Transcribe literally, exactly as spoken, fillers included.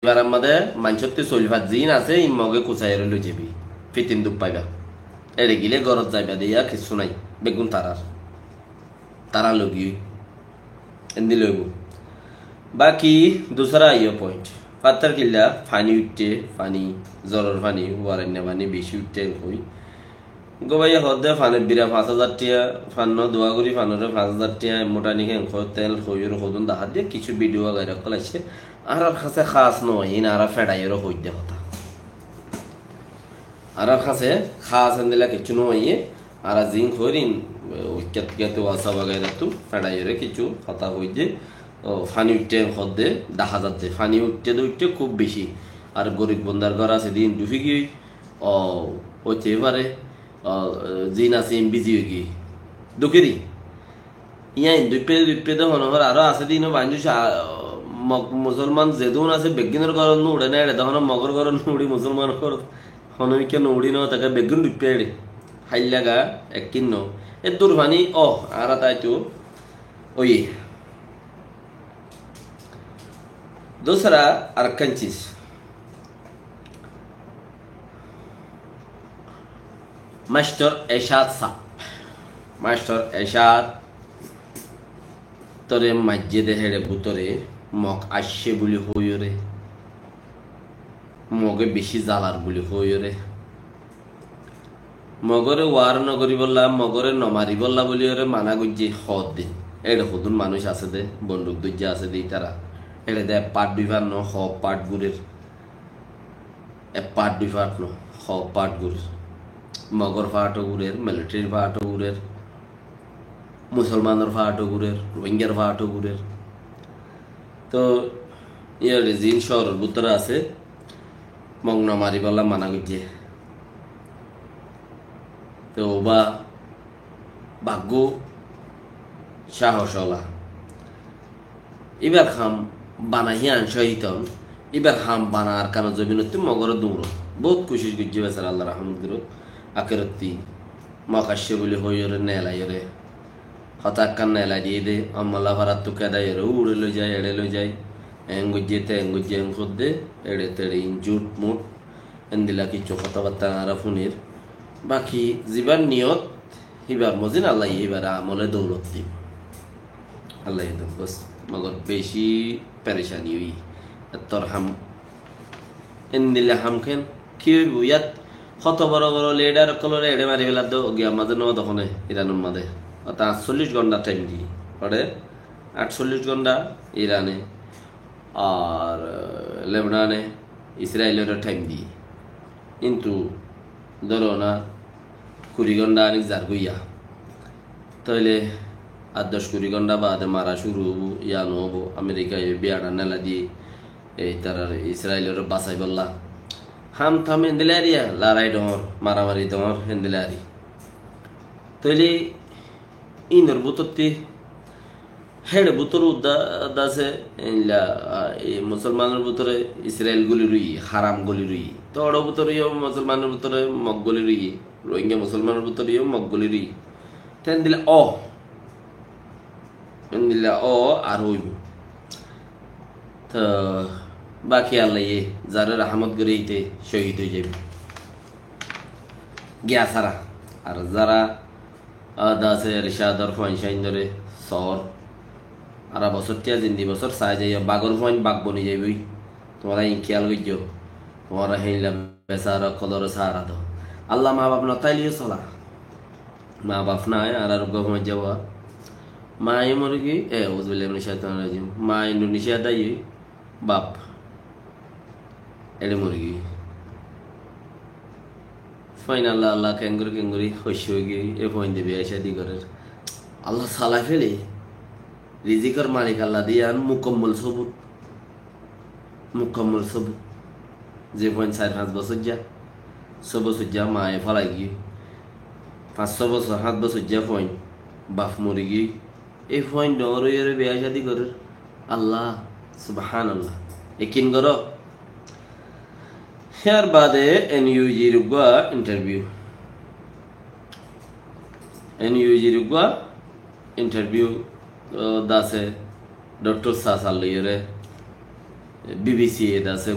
Ibar ammá de maincótti soil fat ziín asé, ín Mogé kusaiyóre loizaibi. Fitin duk faiba. Eçe gilé górot zaiba de yá kissú nái. Beggún tarár. Tarár logi. Endilla óibo. Baki dusara aiyó point. Fattar killa, faní uiththé, faní, zoror faní, uarainna faní beci uiththé enkoi. Gobaiye hoódde fanor bira fañs házar tiya, fanno dua gorí fanoré fañs házar tiya, emmuthá niki enkoi tel hoiyóre hodún dahá diye, kissú video wagaira ókkol aiccé. Añárar hañsé hás no óiye, iín añára feçaiyóre hoóidde hotá. Añárar hañsé hás endilla kissú no óiye, añára ziín hoóir iín, e, uikkat uikkat WhatsApp wagairattú feçaiyóre kissú hotá hoóidde, o, faní uiththé hoódde dahá zadde, faní uiththé de uiththé kúb beci. Ar gorib bondar gór asé de iín dhufi giyói, o, óite fare, o, ziín asé iín bizi óigiyói. Dukiri. Yían duippé duippé de hono hor aró asé de ino maincú sa-, Mog musolman zedún asé beggúnor górot no uçé né, eçe de hono Mogor górot no uçí, musolmanor górot hono mikká no uçí no, táke beggún duippé eçe. Háilla ga ekkín no. Eddur faní, oh, añára táito óiye. Dusara arekkán sis. Mastor Ecad sab. Mastor Ecad tore maijjé de héçe bútore Mog aiccé buli hoiyóre, Moge beci zalar buli hoiyóre, Mogore war no goríbolla, Mogore no maríbolla buliyóre mana goijjé hoddin. Éçe hodún manúic asé de, bonduk dóijja asé de ítara. Éçe de ek part dui part no, hoó part gurér. Ek part dui part no, hoó part gurér. Mogor part ó gurér, militarir part ó gurér, musolmanor part ó gurér, Rohingyar part ó gurér. Tó, yíare zin cóoror bútore asé, Mog no maríbolla mana goijjé. Te óba baggú cáhos ola. Íbar ham bana hían cóiton, íbar ham bana Arkanor zobinottú Mogoré duñro. Bóut kucíc goijjé besara, Allah rahmot gorók. Akerottí Mog aiccé buli hoiyóre neelaiyóre. Hotá ekkán neelai diyé dé, Ommolla farattú kedaiyóre, uçe loi zai, eçe loi zai, eén goijjé, teén goijjé, eén hoddé, eçe teçe, in jut mut, endilla kissú hotábattá añára fúnir. Baki zibar niyot, híbar mozin Allaye híbar amole doulot dibo. Allaye dou bos, mogor beci perecani óiye. Ettór ham, endilla ham ken, ki óibo? Yat hoto boro boro lidar ókkolore eçe mari feladdo, giya mazé no dókone, Iranor mazé. Ota añccollic gonthá thaim diye. Ore añccollic gonthá Irane, ar, eh, Lebanone, Israilore thaim diye. Kintu dóro na, kuri gonthá anik zargói ya. Tóile ar doc kuri gonthá baade mara cúru óibo, ya no óibo, Amerikaye biyaçá neelai diye, ei tarar Israilore basaibólla. Ham tham endilla eriya, lorai dóñr, maramari dóñr, endilla eri. Tóile inor bútotti, héçe bútor udda, udda asé, endilla, a, e, musolmanor bútore Israil goli roiye, haram goli roiye. Tó oro bútore yó musolmanor bútore Mog goli roiye, Rohingya musolmanor bútore yó Mog goli roiye. Te endilla ó, endilla ó ar óibo. Tó baki Allaye zare rahamot gorí ite cóhid ói zaibo. Giya sára. Ar zara, a, dase Ercador fuain sáindore sor. Ara bosór tiya zindi bosór sai zaiyo, bagor fuain bag boni zaiboi. Tuáñra in kiyal goijjo. Tuáñra héilla besara ókkolore sahara do. Allah, ma baf no táileyo sola. Ma baf nai, añárar uggúa fuain zaibo. Maye mori giyói, e, auzubillahi minash shaitanir rajim. Ma Indonesia daiye, baf. Eçe mori giyói. Fuain Allah, Allah, kengori, kengori, hoiccé ói giyói, e fuain de biya cádi gorér. Allah salai fele. Rizikor malik Allah de, yián mukammol sobut. Mukammol sobut. Ze fuain sair fañs bosóijja, só bosóijja maye félai giyói. Fañs só bosór, háñt bosóijja fuain, baf mori giyói. E fuain dóñr óiyore biya cádi gorér. Allah, subhanallah. Ekin goró. Híyar baade N U G r uggúa interview. N U G r uggúa interview, ó, dase Doctor Sasar loiyore. BBC ot asé,